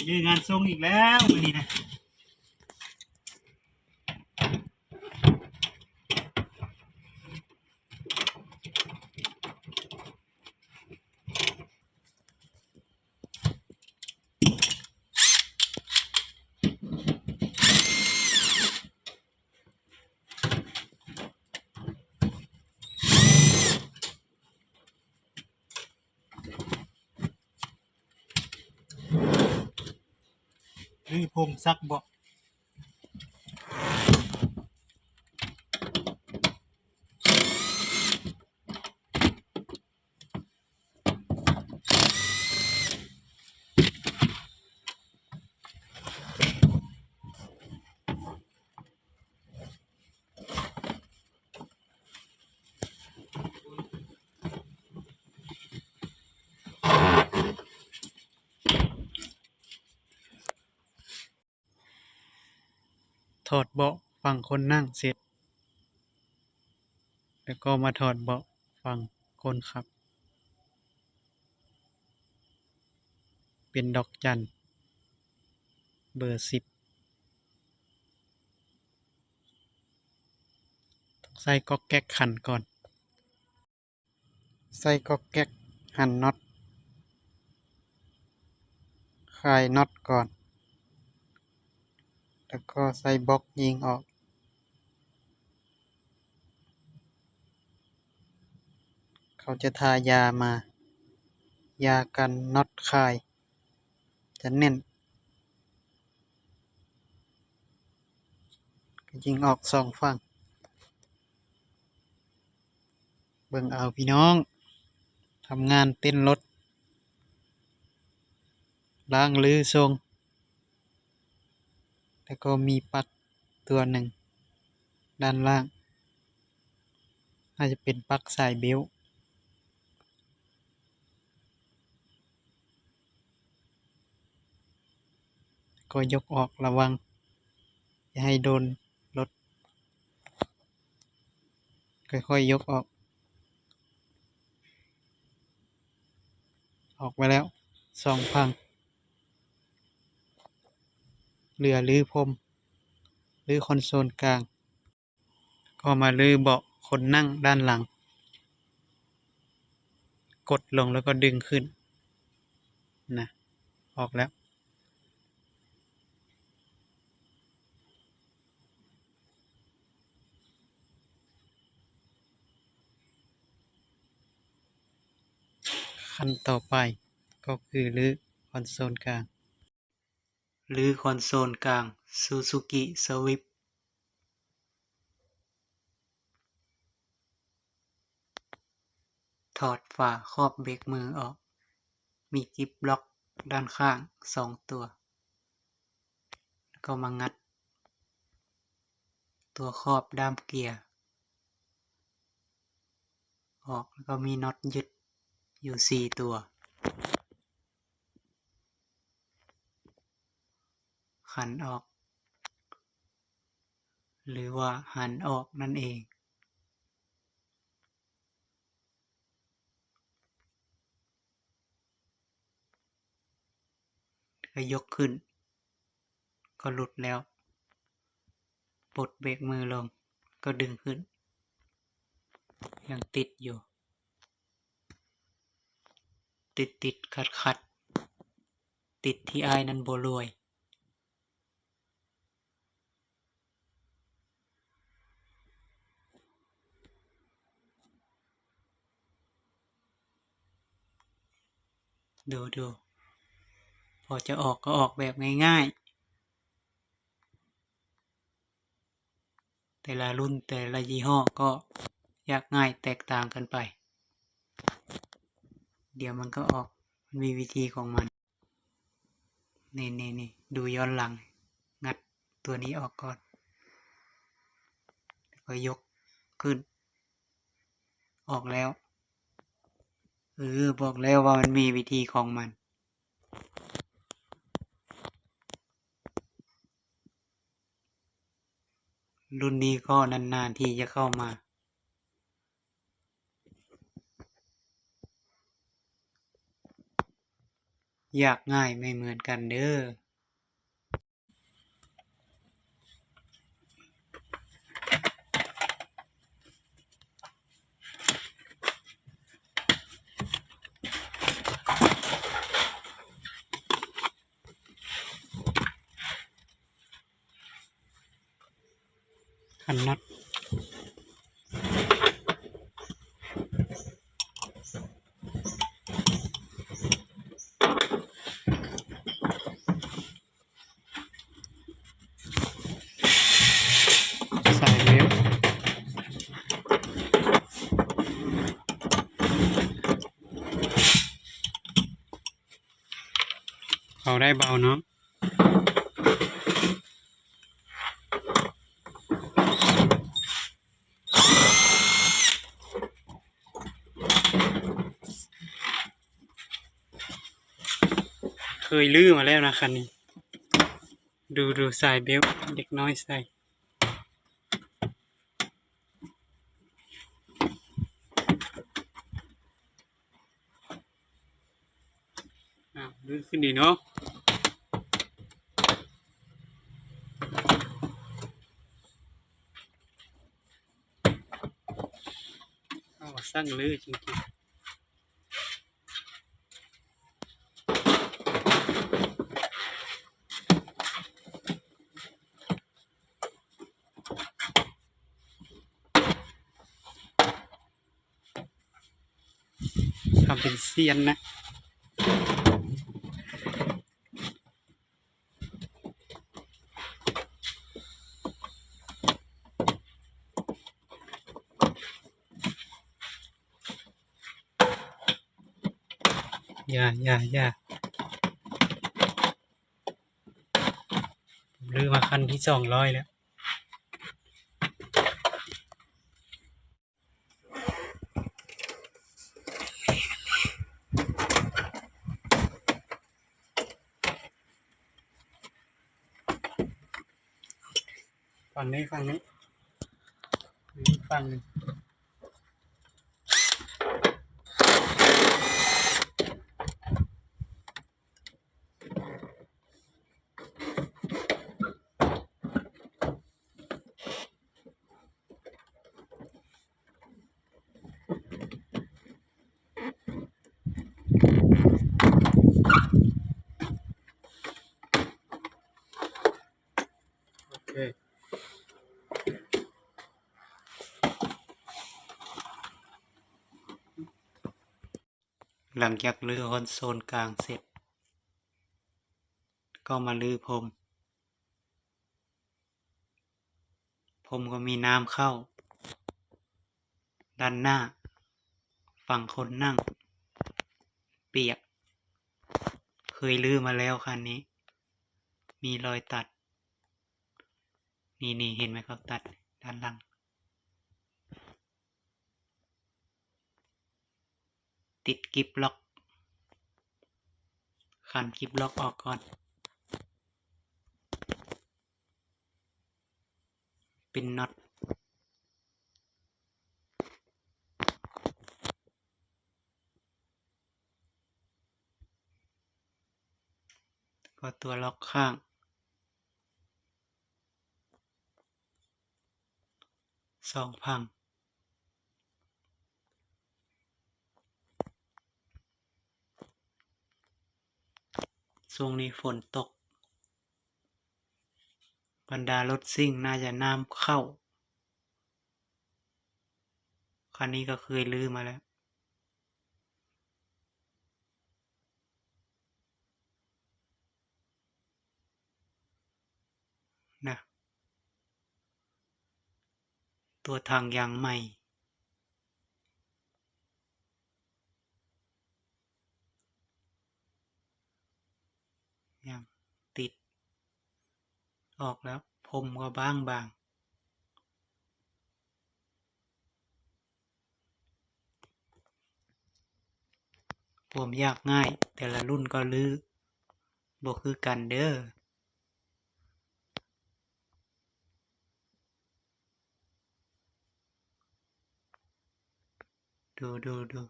ເຈີງານຊົງອີກແລ້ວມື້ນີ້ນະ. ຫຼືຜົງຊັກເບາະ. ຖອດເບາະຝັ່ງຄົນນັ່ງເສັດ ແລ້ວກໍມາຖອດເບາະຝັ່ງຄົນຂັບ ເປັນດອກຈັນເບີສິບ. ຕ້ອງໃສ່ກອກແກັກຂັນກ່ອນ. ໃສ່ກອກແກັກຫັນນັອດ ຄາຍນັອດກ່ອນ ແລ້ວກໍໃສ່ບລັອກຍິງອອກ. ເຂົາຈະທາຢາມາ ຢາກັນນັອດຄາຍ ຈະແໜ້ນ ກໍຍິງອອກສອງຝັ່ງ. ເບິ່ງເອົາພີ່ນ້ອງ ທຳງານເຕັ້ນລົດ ລ້າງຮື້ຊົງ ແລ້ວກໍມີປັກຕົວໜຶ່ງດ້ານລ່າງ ໜ້າຈະເປັນປັກສາຍເບວ. ກໍຍົກອອກ ລະວັງຢ່າໃຫ້ໂດນລົດ ຄ່ອຍໆຍົກອອກ. ອອກມາແລ້ວສອງຝັ່ງ ເຫຼືອຮື້ພົມ ຮື້ຄອນໂຊນກາງ. ກໍມາຮື້ເບາະຄົນນັ່ງດ້ານຫຼັງ ກົດລົງແລ້ວກໍດຶງຂຶ້ນນະ ອອກແລ້ວ. ຂັ້ນຕໍ່ໄປກໍຄືຮື້ຄອນໂຊນກາງ ຮື້ຄອນໂຊນກາງ Suzuki Swift. ຖອດຝາຄອບເບຣກມືອອກ ມີກິບລັອກດ້ານຂ້າງສອງຕົວ ແລ້ວກໍມາງັດຕົວຄອບດ້າມເກຍອອກ ແລ້ວກໍມີນັອດຍຶດຢູ່ສີ່ຕົວ. ຂັນອອກ ຫຼືວ່າຫັນອອກນັ້ນເອງ ກໍຍົກຂຶ້ນ ກໍຫຼຸດແລ້ວ ປົດເບຣກມືລົງ ກໍດຶງຂຶ້ນ ຍັງຕິດຢູ່ ຕິດໆຂັດໆ ຕິດທີ່ອ້າຍນັ້ນບໍ່ລວຍ. ດູໆ ພໍຈະອອກກໍອອກແບບງ່າຍໆ. ແຕ່ລະລຸ້ນແຕ່ລະຍີ່ຫໍ້ກໍຍາກງ່າຍແຕກຕ່າງກັນໄປ. ດຽວມັນກໍອອກ ມັນມີວິທີຂອງມັນ. ນີ້ໆໆ ດູຍ້ອນຫຼັງ ງັດຕົວນີ້ອອກກ່ອນ ແລ້ວກໍຍົກຂຶ້ນ ອອກແລ້ວ. ເອີ ບອກແລ້ວວ່າມັນມີວິທີຂອງມັນ. ລຸ້ນນີ້ກໍນານໆທີ່ຈະເຂົ້າມາ. ຍາກງ່າຍໄມ່ເໝືອນກັນເດີ້. ຂັນນັອດ ສາຍເບວ ເອົາໄດ້ເບົາເນາະ. ເຄີຍຮື້ມາແລ້ວນະຄັນນີ້ ດູ ດູສາຍເບວ ເດັກນ້ອຍໃສ່. ອ້າວ ລື່ນຂຶ້ນດີເນາະ. ອ້າວ ຊ່າງລື້ຈິງໆ. ທຳເປັນຊຽນນະ. ຢ່າ ຢ່າ ຢ່າ ລືມາຄັນທີສອງຮ້ອຍແລ້ວ. ຝັ່ງນີ້ ຝັ່ງນີ້ ອີກຝັ່ງໜຶ່ງ. ໂອເຄ ຫຼັງຈາກຮື້ຄອນໂຊນກາງເສັດ ກໍມາຮື້ພົມ. ຜົມກໍມີນ້ຳເຂົ້າດ້ານໜ້າ ຝັ່ງຄົນນັ່ງປຽກ. ເຄີຍຮື້ມາແລ້ວຄັນນີ້ ມີລອຍຕັດ ນີ້ໆ ເຫັນໄໝເຂົາຕັດດ້ານຫຼັງ. ຕິດກິບລັອກ ຂັນກິບລັອກອອກກ່ອນ ເປັນນັອດ ກໍຕົວລັອກຂ້າງ ສອງຝັ່ງ. ຊ່ວງນີ້ຝົນຕົກ ບັນດາລົດຊິ່ງໜ້າຈະນ້ຳເຂົ້າ. ຄັນນີ້ກໍເຄີຍຮື້ມາແລ້ວ. ນະ ຕົວຖັງຢາງໃໝ່ ຍັງຕິດອອກແລ້ວ ພົມກໍບາງໆ. ຄວາມຍາກງ່າຍແຕ່ລະລຸ້ນກໍລືບໍ່ຄືກັນເດີ້. ດູ ດູ ດູ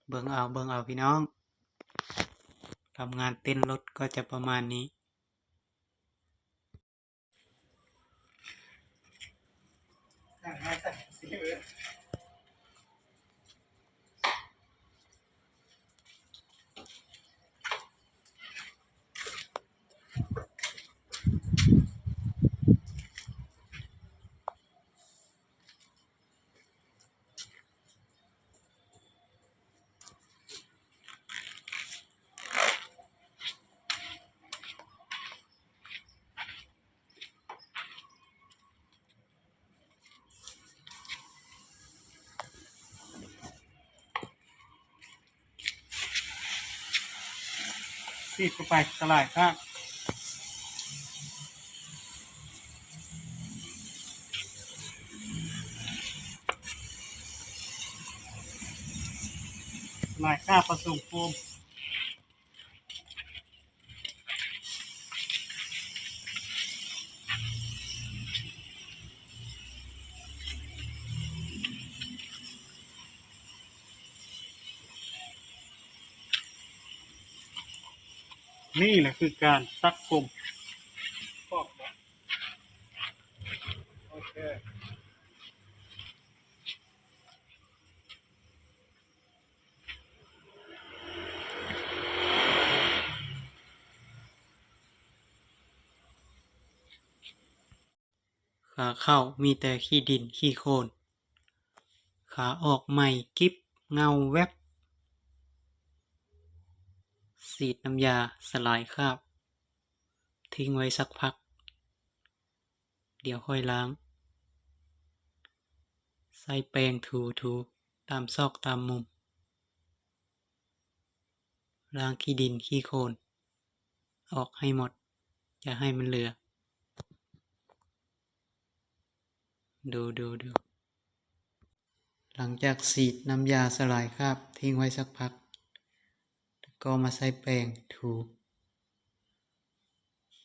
ເບິ່ງເອົາ ເບິ່ງເອົາພີ່ນ້ອງ. ກັບງານເຕັ້ນລົດກໍຈະປະມານນີ້. ສີດເຂົ້າໄປ ສະຫຼາຍຄາບ ສະຫຼາຍຄາບປະສົມໂຟມ. ນີ້ແຫຼະຄືການສັກຜົມ. ໂອເຄ. ຂາເຂົ້າມີແຕ່ຂີ້ດິນຂີ້ໂຄນ, ຂາອອກໃໝ່ກິບ ເງົາແວັບ. ສີດນ້ຳຢາສະຫຼາຍຄາບ, ຖິ້ງໄວ້ສັກພັກ. ດຽວຄ່ອຍລ້າງ. ໃຊ້ແປງຖູໆ ຕາມຊອກຕາມມຸມ. ລ້າງຂີ້ດິນຂີ້ໂຄນອອກໃຫ້ໝົດ, ຢ່າໃຫ້ມັນເຫຼືອ. ດູໆໆ. ຫຼັງຈາກສີດນ້ຳຢາສະຫຼາຍຄາບ ຖິ້ງໄວ້ສັກພັກ, ແລ້ວກໍມາໃຊ້ແປງຖູ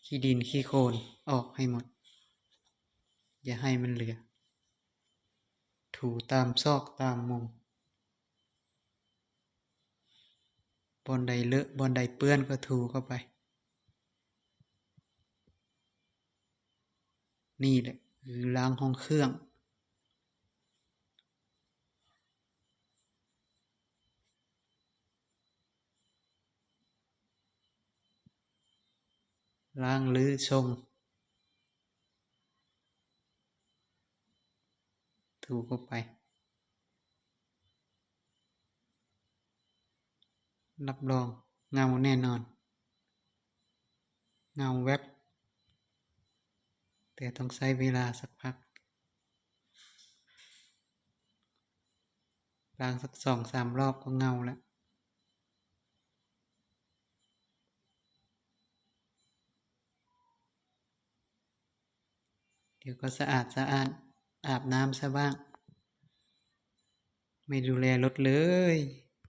ຂີ້ດິນຂີ້ໂຄນອອກໃຫ້ໝົດ, ຢ່າໃຫ້ມັນເຫຼືອ. ຖູຕາມຊອກຕາມມຸມ, ບ່ອນໃດເລາະ ບ່ອນໃດເປື້ອນກໍຖູເຂົ້າໄປ. ນີ້ແຫຼະຄືລ້າງຫ້ອງເຄື່ອງ. ລ້າງ ຫຼື ຊົງ, ຖູເຂົ້າໄປ. ຮັບຮອງເງົາແນ່ນອນ, ເງົາແວັບ, ແຕ່ຕ້ອງໃຊ້ເວລາສັກພັກ. ລ້າງສັກສອງສາມລອບກໍເງົາແລ້ວ. ດຽວກໍສະອາດສະອ້ານ, ອາບນ້ຳຊະບ້າງ. ໄມ່ດູແລລົດເລີຍ.